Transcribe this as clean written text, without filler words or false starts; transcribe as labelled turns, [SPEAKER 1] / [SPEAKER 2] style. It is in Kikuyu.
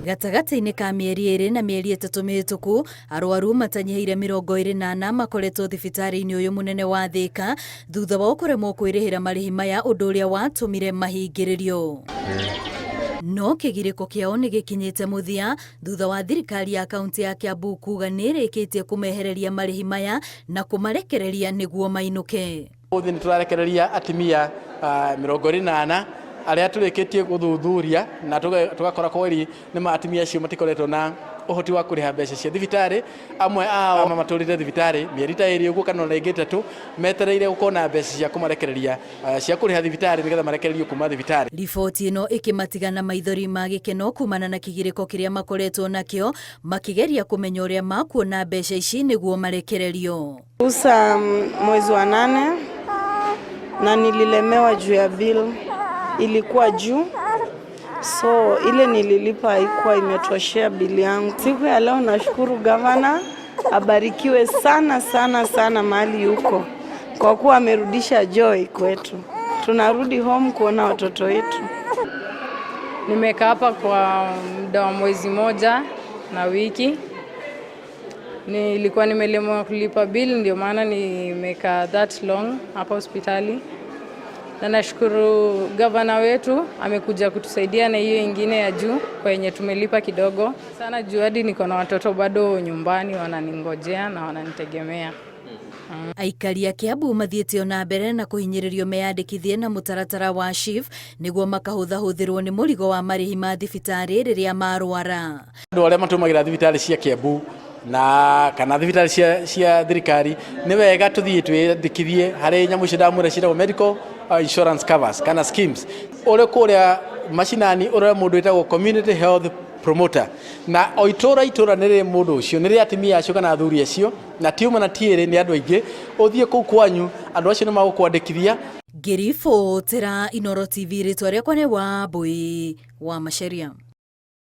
[SPEAKER 1] Gatagatĩ-inĩ ka mĩeri ĩrĩ na mĩeri ĩtatũ mĩhĩtũku, arwaru matanyihĩire 24 makoretwo thibitarĩ-inĩ ũyũ mũnene wa Thĩka thutha wao kũremwo kwĩrĩhĩra marĩhi maya ũndũ ũrĩa watũmire mahingĩrĩrio. No kĩgirĩko kĩao nĩ gĩkinyĩte mũthia thutha wa thirikari ya kaunti ya Kiambu kuga nĩ ĩrĩkĩtie kũmehereria marĩhi maya na kũmarekereria nĩguo mainũke.
[SPEAKER 2] Ũmũthĩ nĩ tũrarekereria atumia 24 arĩa tũrĩkĩtie gũthuthuria na tũgakora kweri nĩ ma atumia acio matikoretwo na ũhoti wa kũrĩha mbeca cia thibitarĩ. Amwe ao matũrĩte thibitarĩ mĩeri ta ĩrĩ ũguo kana ona ĩngĩ ĩtatũ metereire gũkorwo na mbeca cia kũmarekereria cia kũrĩha thibitarĩ nĩgetha marekererio kuma thibitarĩ.
[SPEAKER 1] Riboti ĩno ĩkĩmatiga na maithori ma gĩkeno kumana na kĩgirĩko kĩrĩa makoretwo nakĩo makĩgeria kũmenya ũrĩa makuona mbeca ici nĩguo marekererio.
[SPEAKER 3] Usa mwezi wa nane na nililemewa juu ya bill ilikuwa juu, so ile nililipa haikuwa imetoshea bili yangu. Siku ya leo nashukuru gavana, abarikiwe sana sana sana mahali yuko, kwa kuwa amerudisha joy kwetu. Tunarudi home kuona watoto wetu.
[SPEAKER 4] Nimekaa hapa kwa muda wa mwezi moja na wiki. Nilikuwa nimelemewa kulipa bill, ndio maana nimekaa that long hapa hospitali, na nashukuru gavana wetu amekuja kutusaidia na hiyo ingine ya juu kwenye tumelipa kidogo sana, juu hadi niko na watoto bado nyumbani wananingojea na wananitegemea.
[SPEAKER 1] Aikari a Kiambu mathiĩte ona mbere na kũhinyĩrĩrio meyandĩkithie na mũtaratara wa SHIF nĩguo makahũthahũthĩrwo nĩ mũrigo wa marĩhi ma thibitarĩ rĩrĩa marwara.
[SPEAKER 2] Andũ arĩa matũmagĩra thibitarĩ cia Kiambu na kana thibitarĩ cia thirikari, nĩ wega tũthiĩ twĩyandĩkithie harĩ nyamũ icio ndamwĩra ciĩtagwo medical insurance covers kana schemes. Ũrĩ kũrĩa macinani ũrore mũndũ wĩtagwo community health promoter, na o itũra itũra nĩ rĩrĩ mũndũ ũcio, nĩ rĩrĩ atumia acio kana athuri acio, na ti ũmwe na ti ĩrĩ, nĩ andũ aingĩ. Ũthiĩ kũu kwanyu, andũ acio nĩ magũkwandĩkithia.
[SPEAKER 1] Ngĩribotera Inooro TV, rĩtwa rĩakwa nĩ Wambui wa Macharia.